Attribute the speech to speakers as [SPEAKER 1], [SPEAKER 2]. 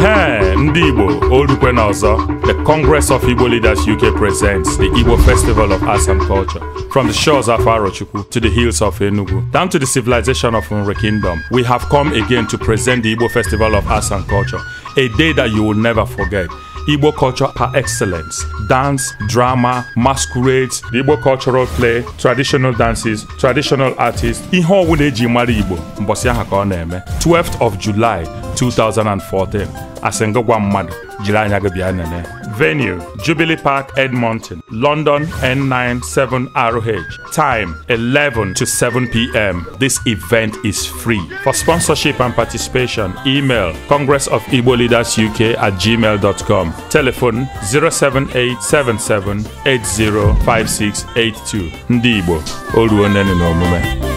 [SPEAKER 1] Ehe, ndị Igbo, olukwe n'ọzọ. The Congress of Igbo Leaders UK presents the Igbo Festival of Arts and Culture. From the shores of Arochukwu to the hills of Enugu, down to the civilization of Nri Kingdom, we have come again to present the Igbo Festival of Arts and Culture, a day that you will never forget. Igbo culture par excellence. Dance, drama, masquerades, the Igbo cultural play, traditional dances, traditional artists, ihe ọbụla eji mara Igbo mbọsị ahụ ka ọ na-eme. 12th of July 2014. Asị ngwa mmadụ jiri anya gị bịa nene. Venue: Jubilee Park, Edmonton, London N97RH. Time: 11 to 7 p.m. This event is free. For sponsorship and participation, email congressofigboleadersuk@gmail.com. Telephone 07877805682. Ndị Igbo, o ruo nene n'omume.